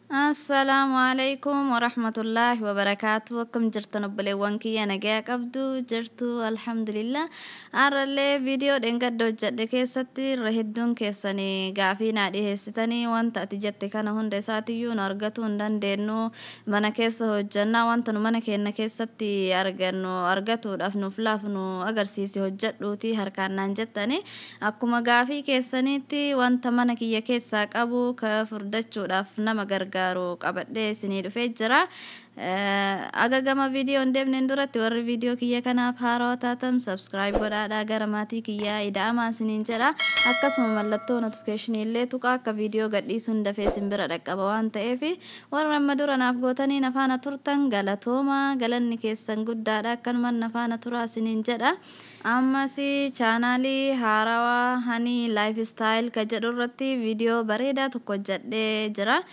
Assalaamu alaikum warahmatullaahi wabarakaatu. Akkam jirtan obboleewwan kiyya? Nagaya qabdu jirtu? Alhamdulillah. Har'allee viidiyoo dheengadda hojjedhe keessatti irra hedduun keessanii gaafii naa dhiheessitanii, wanta ati jette kana hunda isaatiyyuu nu argatuu hin dandeenyu, mana keessa hojjannaa, wanta nu mana keenya keessatti argannu argatuudhaaf nuuf laafu nu agarsiisi, hojjedhuuti harkaan naan jettani. Akkuma gaafii keessaniitti wanta mana kiyya keessaa qabu ka furdachuudhaaf nama gargaaru qabadhee isinii dhufee jira. Aga gama viidiyoo hin deemneen duratti, warri viidiyoo kiyya kanaaf haarawaa taatan subscribe godhaadhaa gara maatii kiyyaa ida'amaa isiniin jedha. Akkasuma mallattoo notification illee tuqaa, akka viidiyoo gadhiisuun dafee isin bira dhaqqaba waan ta'eef. Warra amma dura naaf gootanii nafaana turtan galatooma, galanni keessan guddaadha, akkanuma nafaana turaa isiniin jedha. Ammas chaanaalii haarawaa Hani Lifestyle ka jedhu irratti viidiyoo bareedaa tokko hojjedhee jira.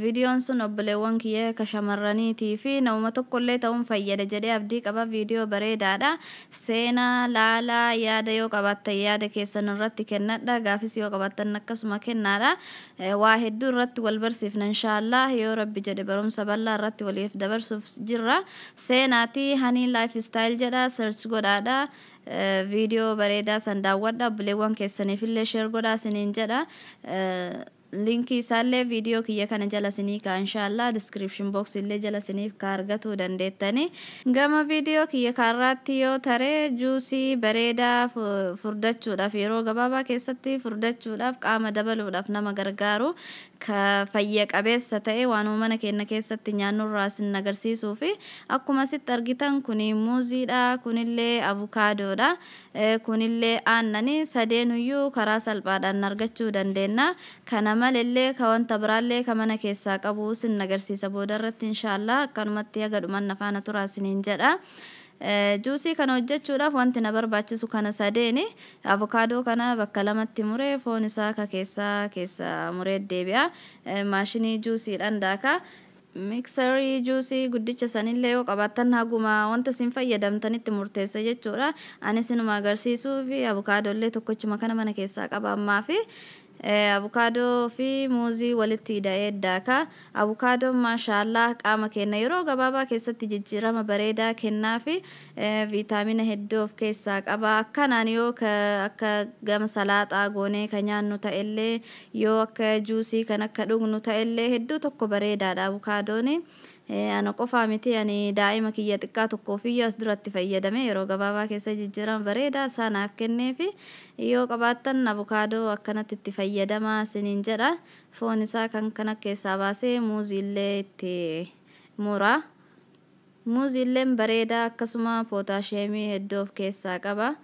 Viidiyoon sun obboleewwan kiyya ka shamarraniitii fi namuma tokkollee ta'uun fayyada jedhee abdii qaba. Viidiyoo bareedaadha. Seenaa laalaa, yaada yoo qabaattan yaada keessan irratti kennadha. Gaafis yoo qabaattan akkasuma kennaadha. Waa hedduu irratti wal barsiifna inshaallah, yoo Rabbi jedhe barumsa bal'aa irratti waliif dabarsuuf jirra. Seenaatii Hani Lifestyle jedha, search godhaadha. Viidiyoo bareedaa san daawwadha, obboleewwan keessaniifillee share godhaa isiniin jedha. Linkii isaallee viidiyoo kiyya kana jala isinii kaa inshaallah, description box illee jala isiniif ka argatuu dandeettani. Gama viidiyoo kiyya kaarraatti yoo taree, juusii bareedaa furdachuudhaaf, yeroo gabaabaa keessatti furdachuudhaaf, qaama dabaluudhaaf nama gargaaru, ka fayya qabeessa ta'e, waanuma mana keenya keessatti nyaannurraa isin agarsiisuu fi akkuma asitti argitan kuni muuziidha, kunillee avukaadoodha, kunillee aannani. Sadeenuyyuu karaa salphaadhaan argachuu dandeenya. Kana malellee ka wanta biraallee ka mana keessaa qabu sin agarsiisa boodarratti inshaallah. Akkanumatti haga dhumanna faana turaa isiniin jedha. Juusii kana hojjechuudhaaf wanti na barbaachisu kana sadeeni. Avokaadoo kana bakka lamatti muree, foon isaa ka keessaa keessa muree deebi'a. Maashinii juusiidhaan daaka. Miksarii juusii guddicha sanillee yoo qabaattan, haguma wanta isin fayyadamtanitti murteessa jechuudha. Ani isinuma agarsiisuu fi avokaadollee tokkochuma kana mana keessaa qaba ammaa fi avukaadoo fi muuzii walitti hidhee daaka. Avukaadoon maashaallaa qaama keenya yeroo gabaabaa keessatti jijjiirama bareedaa kennaa fi viitaamina hedduu of keessaa qaba. Akkanaan yoo akka gama salaaxaa goonee ka nyaannu ta'ellee, yoo akka juusii kan akka dhugnu ta'ellee, hedduu tokko bareedaadha avukaadooni. Ana qofaa miti, ani daa'ima kiyya xiqqaa tokkoof iyyuu as duratti fayyadame, yeroo gabaabaa keessa jijjiirama bareedaa isaa naaf kenneefi yoo qabaattan avukaadoo akkanatti itti fayyadamaa isiniin jedha. Foon isaa kan kana keessaa baasee muuziillee itti mura. Muuziilleen bareedaa, akkasuma pootaasheemii hedduu of keessaa qaba.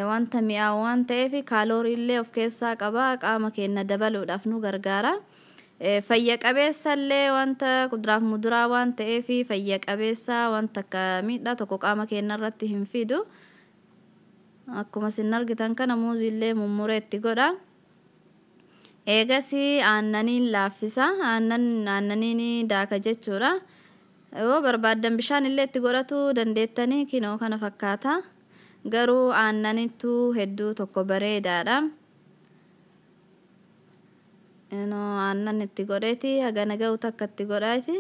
Wanta mi'aawu waan ta'eef kaalooriillee of keessaa qaba, qaama keenya dabaluudhaaf nu gargaara. Fayya qabeessallee wanta kuduraaf muduraa waan ta'eef, fayya qabeessa, wanta akka miidhaa tokko qaama keenya irratti hin fidu. Akkuma isin argitan kana muuziillee mummuree itti godha. Eegasii aannaniin laaffisa, aannan aannaniin daaka jechuudha. Yoo barbaaddan bishaan illee itti godhatu dandeettanii. Kinoo kana fakkaata, garuu aannanittu hedduu tokko bareedaadha. Aannan itti godheeti hagana ga'u takka itti godhaati.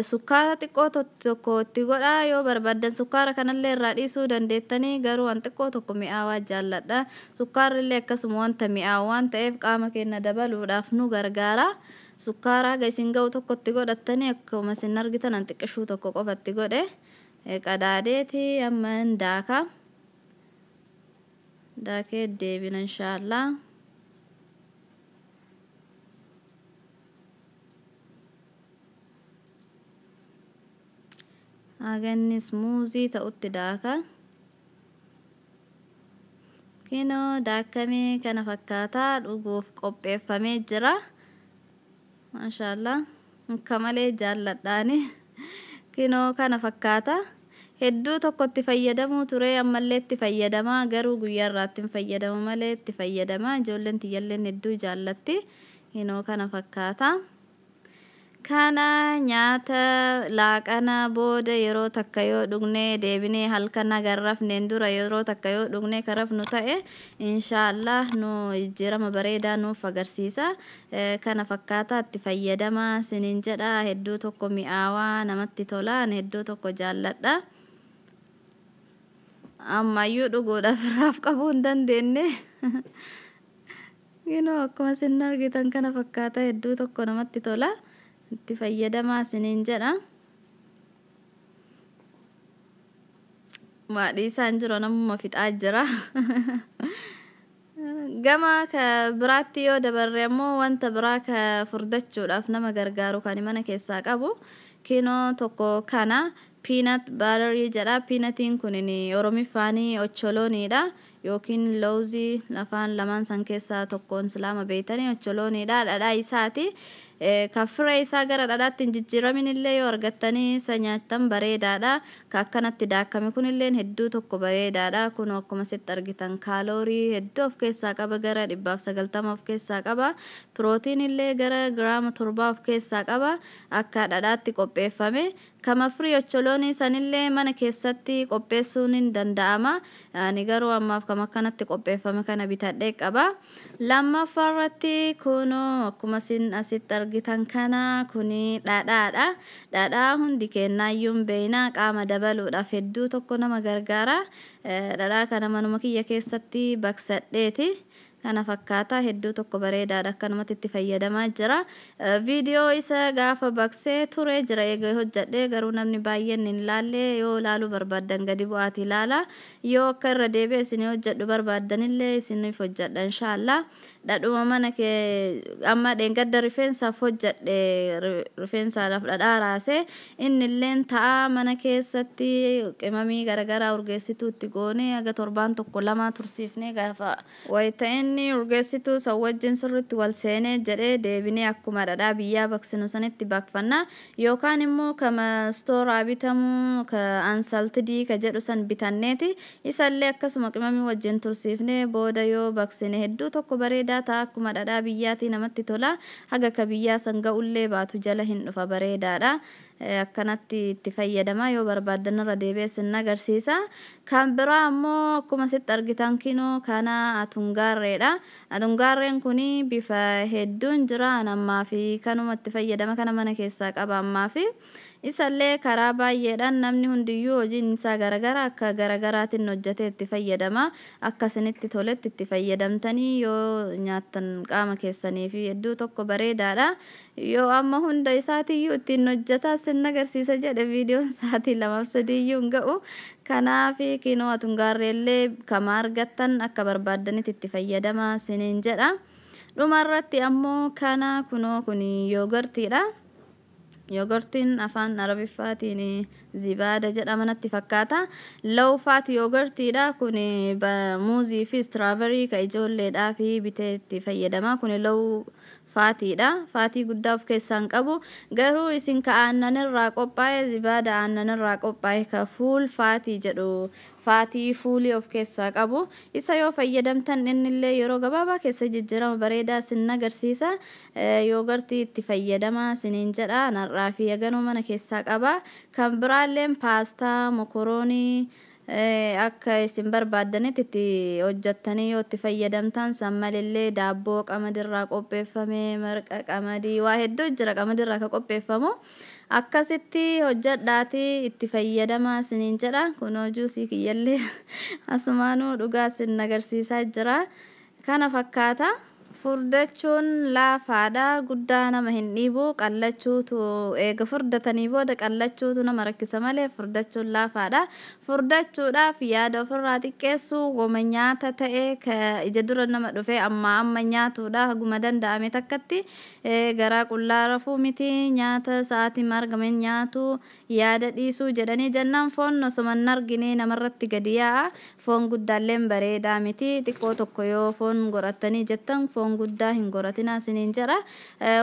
Sukkaara xiqqoo tokko itti godhaa. Yoo barbaaddan sukkaara kanallee irraa dhiisuu dandeettanii, garuu waan xiqqoo tokko mi'aawaa jaalladha. Sukkaarri illee akkasuma wanta mi'aawu waan ta'eef qaama keenya dabaluudhaaf nu gargaara. Sukkaara haga isin ga'u tokko itti godhattanii, akkuma isin argitan an xiqqishuu tokko qofa itti godhe. Qadaadeeti amma hin daaka, daakee deebina inshaallah. Haga inni smoothie ta'utti daaka. Kinoo daakamee kana fakkaataa, dhuguuf qopheeffamee jira. Maashaallah, akka malee jaalladhaani. Kinoo kana fakkaata. Hedduu tokko itti fayyadamuu ture, ammallee itti fayyadamaa, garuu guyyaa irraatti hin fayyadamu malee itti fayyadamaa. Ijoolleen tiyyalleen hedduu jaallatti. Kinoo kana fakkaata. Kana nyaata laaqana booda yeroo takka yoo dhugne deebinee halkan haga hin rafneen dura yeroo takka yoo dhugne ka rafnu ta'e inshaallah nu jijjiirama bareedaa nuuf agarsiisa. Kana fakkaataa itti fayyadamaa isiniin jedha. Hedduu tokko mi'aawaa namatti tola. Ani hedduu tokko jaalladha. Ammayyuu dhuguudhaaf irraaf qabuu hin dandeenye. Ginoo akkuma isin argitan kana fakkaata hedduu tokko namatti tola. Itti fayyadamaa isiniin jedha. Maadhii isaan jiru namuma fixaa jira. Gama ka biraatti yoo dabarre ammoo wanta biraa ka furdachuudhaaf nama gargaaru kan mana keessaa qabu kinoo tokko kana peanut butter jedha. Peanutiin kun oromiffaanii ocholooniidha yookiin loozii afaan lamaan san keessaa tokkoon silaama beeytanii ocholooniidha. Dhadhaa isaati. Ka firee isaa gara dhadhaatti hin jijjiiramin illee yoo argattanii isa nyaattan bareedaadha. Ka akkanatti daakame kunillee hedduu tokko bareedaadha. Kun akkuma asitti argitan kaaloorii hedduu of keessaa qaba, gara 190 of keessaa qaba. Pirootiin illee gara giraama 7 of keessaa qaba. Akka dhadhaatti qopheeffame. Kama firii ocholoonii sanillee mana keessatti qopheessuun hin danda'ama. Ani garuu ammaaf kama akkanatti qopheeffame kana bitadhee qaba. Lammaffaa irratti kunoo akkuma isin asitti argitan kana kuni dhadhaadha. Dhadhaa hundi kennaayyuu hin beekna, qaama dabaluudhaaf hedduu tokko nama gargaara. Dhadhaa kana manuma kiyya keessatti baqsadheeti. Kana fakkaata hedduu tokko bareedaadha, akkanumatti itti fayyadamaa jira. Viidiyoo isa gaafa baqsee ture jira eega hojjedhee, garuu namni baay'een hin laalle. Yoo ilaaluu barbaaddan gadi bu'aati ilaala. Yoo akka irra deebi'e isin hojjedhu barbaaddanillee isiniif hojjedha inshaallah. Dhadhuma mana kee amma dheengadda rifeensaaf hojjedhe, rifeensaadhaaf dhadhaa raase, innilleen ta'a mana keessatti qimamii garaagaraa urgeessituu itti goonee haga torbaan tokko lama tursiifnee gaafa wayita inni urgeessituu san wajjin sirriitti wal seenee jedhee deebinee akkuma dhadhaa biyyaa baqsinu sanitti baqfanna, yookaan immoo kama stooraa bitamu ka unsalted ka jedhu san bitanneeti isallee akkasuma qimamii wajjin tursiifnee booda yoo baqsine hedduu tokko bareedaa ta'a. Akkuma dhadhaa biyyaatii namatti tola. Haga ka biyyaa san ga'ullee baatu jala hin dhufa, bareedaadha. Akkanatti itti fayyadama, yoo barbaaddan irra deebi'ee sin agarsiisa. Kan biraa ammoo akkuma asitti argitan kinoo kana atungaarreedha. Atungaarreen kun bifa hedduun jira. Ammaa fi kanuma itti fayyadama kana mana keessaa qaba ammaa fi isallee karaa baay'eedhaan namni hundiyyuu hojiin isaa garagara akka garagaraatiin hojjetee itti fayyadama. Akka isinitti toletti itti fayyadamtanii yoo nyaattan qaama keessanii fi hedduu tokko bareedaadha. Yoo amma hunda isaatiyyuu ittiin hojjetaa sin agarsiisa jedhe viidiyoon sa'aatii 2 fi 3 iyyuu hin ga'u. Kanaaf kinoo atungaarreellee kama argattan akka barbaaddanitti itti fayyadamaa isiniin jedha. Dhumarratti ammoo kana kunoo kun yoogartiidha. Yogurtiin afaan Arabiffaatiin zibaada jedhama natti fakkaata. Low fat yogurtiidha. Kun muuzii fi strawberry ka ijoolleedhaa fi bitee itti fayyadama. Kun low fatiidha. Fatii guddaa of keessaa hin qabu. Garuu isin ka aannanirraa qophaa'e, zibaada aannanirraa qophaa'e ka full fatii jedhu, fatii fuulii of keessaa qabu. Isa yoo fayyadamtan innillee yeroo gabaabaa keessa jijjiirama bareedaa isin agarsiisa. Yogurtii itti fayyadamaa isiniin jedha. Narraa fi haganuu mana keessaa qaba. Kan biraalleen paastaa, mokoroonii akka isin barbaaddanitti itti hojjettanii yoo itti fayyadamtan, san malillee daabboo qamadirraa qopheeffame, marqa qamadii, waa hedduu jira qamadirraa ka qopheeffamu. Akkasitti hojjedhaatii itti fayyadamaa isiniin jedha. Kunoo juusii kiyyallee asumaanuu dhugaa isin agarsiisaa jira. Kana fakkaata. Furdachuun laafaadha, guddaa nama hin dhiibu. Qallachuutu eega furdatanii booda qallachuutu nama rakkisa malee furdachuun laafaadha. Furdachuudhaaf yaada ofirraa xiqqeessuu, wama nyaata ta'e ka ija dura nama dhufe amma amma nyaatuudha. Haguma danda'ame takkatti garaa qullaa rafuu miti, nyaata sa'aatii argame nyaatu, yaada dhiisuu jedhanii jennaan foon osuma hin argine namarratti gadi yaa'a. Foon guddaalleen bareedaa miti, xiqqoo tokko yoo foon godhatanii jettan foon Foon guddaa hin goratinaa isiniin jedha.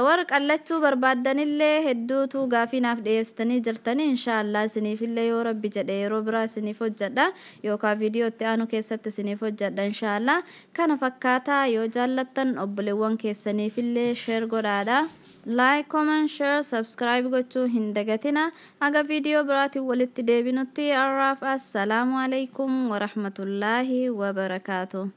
Warra qallachuu barbaaddanillee hedduutu gaafii naaf dhiyeessitanii jirtanii, inshaallah isiniifillee yoo rabbi jedhe yeroo biraa isiniif hojjedha yookaan viidiyoo itti aanu keessatti isiniif hojjedha inshaallah. Kana fakkaataa, yoo jaallattan obboleewwan keessaniifillee share godhaadha. Like, comment, share, subscribe gochuu hin dagatina. Haga viidiyoo biraatiin walitti deebinutti har'aaf assalaamu alaikum warahmatullaahi wabarakaatu.